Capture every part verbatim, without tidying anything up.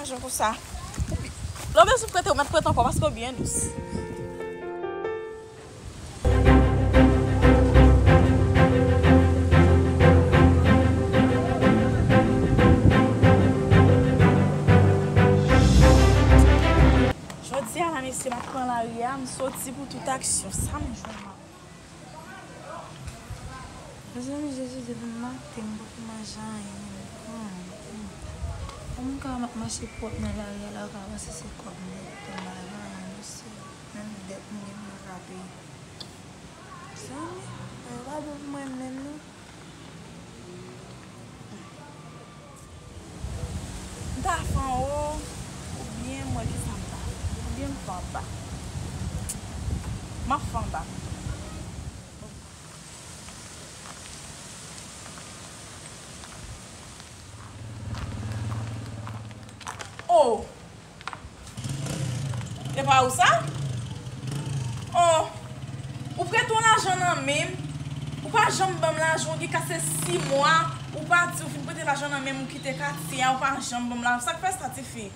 Jan konsa. Lè w bezwen prete, ou mèt prete ankò, paske w byen dous. Jodi a la, mesye, m ap pran lari a, m soti pou tout aksyon. Sa m jwenn la. Mezanmi, Jezi, depi maten, m poko manje anyen menm. Kòman m ka mache pwòp nan lari a la, ou ka panse se kòb nèt, m pa gen anyen, mesye. Menm dèt m gen pou m ka peye. Mezanmi, bagay yo pa bon pou mwen menm, non. M ta fè anwo, oubyen m wè kisa m ta fè. Oubyen m fè anba. M ap fè anba pito. Oh! E pa ou sa? Oh, ou prete yon lajan nan men m, ou pa janm ban m lajan, ou gen ka se sis mwa, ou pati, ou fin prete lajan nan men m, ou kite katye a, ou pa janm ban m lajan. Sa k fè sa, tifi?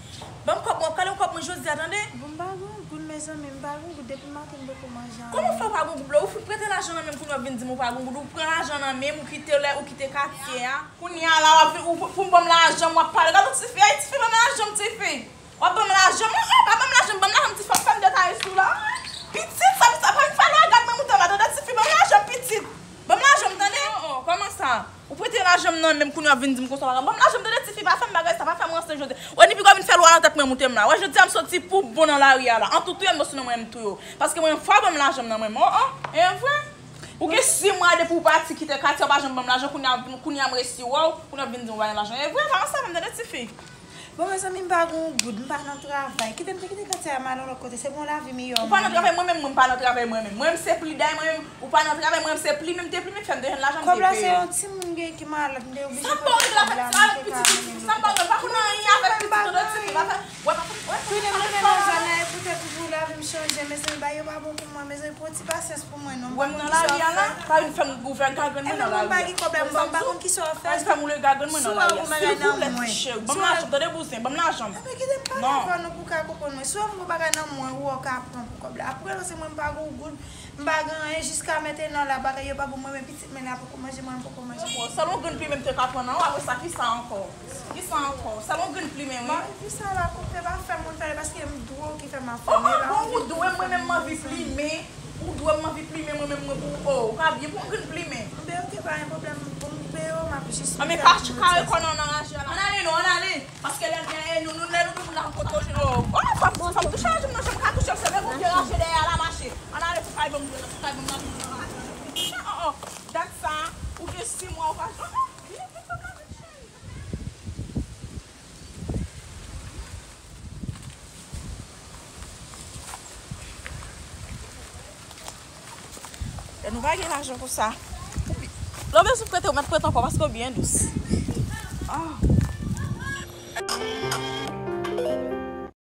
Ban m kòb mwen, w ap kale yon kòb mwen jodi a, tande? Bon, m pa gen yon goud, mezanmi, m pa gen yon goud, depi maten m poko manje anyen. Kòman w fè w pa gen yon goud? Lè ou fin prete lajan nan men m, kounye a w ap vin di m ou pa gen yon goud, ou pran lajan nan men m, ou kite lè, ou kite katye a. Kounye a la, w ap vin, ou, pou m ban m lajan m, w ap pale. Gade yon tifi, ay, tifi, ban m lajan m, tifi. W ap ban m lajan m, oh, oh, pa ban m lajan m, ban m lajan m, tifi, w ap fè m detaye sou la. Pitit, sa, sa pa vin fè lwa gad mwen moute la, tande, tifi, ban m lajan m, pitit. Ban m lajan m, tande. Oh, oh, kòman sa? Ou prete lajan m nan men m, kounye a w ap vin di m konsa, w pa ka ban m lajan m, tande, tifi, pa fè m bagay sa, pa fè m ranse jodi. Wè, ni piga w vin fè lwa nan tèt mwen moute m la. Wè, jodi a, m soti pou bon nan lari a la. An touye m, non, sinon mwen, m touye w. Paske mwen, fò w ban m lajan m nan men m, oh, oh, e vre. Ou gen sis mwa depi w pati kite katye a, w pa janm ban m lajan, kounye a, kounye a m resi wè w, kounye a w vin di m w pa gen lajan. E vre, pa ansanm, tande, tifi. Bon, mezanmi, m pa gen yon goud, m pa nan travay. Kite m te kite katye a, m al yon lòt kote, se pou yon lavi miyò. Ou pa nan travay, mwen menm, mwen pa nan travay, mwen menm. Mwen menm, se plimen, mwen menm, ou pa nan travay, mwen menm, se plimen m te plimen k fè m te jwenn lajan m te peye. Kòb la se yon timoun m gen ki malad, m te oblije pote kòb la, m te ka mennen l. Sa m pa regle avèk pitit, sa m pa regle, pa konn anyen avèk pitit, tande, tifi, pa fè, wè, pa fè, wè, tounen m tounen nan zòn nan, e poutèt pou lavi m chanje, mezanmi, bagay yo pa bon pou mwen, mezanmi, pran ti pasyans pou mwen, non. Wè m nan lari a la, pa vin fè m ouvè gagrenn mwen nan lari a. Mwen pa gen pwoblèm, bon, m pa konn kisa w fè. Pa vin fè m ouvè gagrenn mwen nan lari a. Silvouplè, ti cheri, ban m lajan, tande bouzen, ban m lajan m. Enben, kite m pale avè w, non, pou w ka konprann mwen. Si w wè m gon bagay nan men w, ou wè w ka pran pou kòb la. Apre, non, se mwen m pa gon goud, m pa gen anyen, jiska mentnan la, bagay yo pa bon, mwen, men pitit mwen la poko manje, mwen poko manje. Bon, sèl yon grenn plimen m te ka pran nan ou, apre sa, kisa ankò? Kisa ankò? Sèl yon grenn plimen, wi. Mari, fi sa la koupe, pa fè moun fè li, paske m dwe w ki fè m ap fè l. Oh, oh, bon, ou dwe, mwen menm m anvi plimen. Ou dwe m anvi plimen, mwen menm mwen pou ou. Oh, ou ka byen pran grenn plimen. Enben, oke, pa gen pwoblèm. Bon, m peye w, m ap jis. Anben, pa kare kò nan nan raje a la. Ann ale non, ann ale. Paske lè, lè, nou, nou, lè nou gen moun la, kote w jwenn, oh. Oh, fòk, fòk touche raje m nan, jan m ka touche l, se lè Bondye raje dèyè a la mache. Ann ale pou kay ban m, pou kay ban m nan, nan raje a. Oh, oh, dat sa, ou gen sis mwa ou pa, oh, oh. Lè nou pa gen lajan konsa. Lè w bezwen prete, ou mèt prete ankò paske w byen dous. Ah.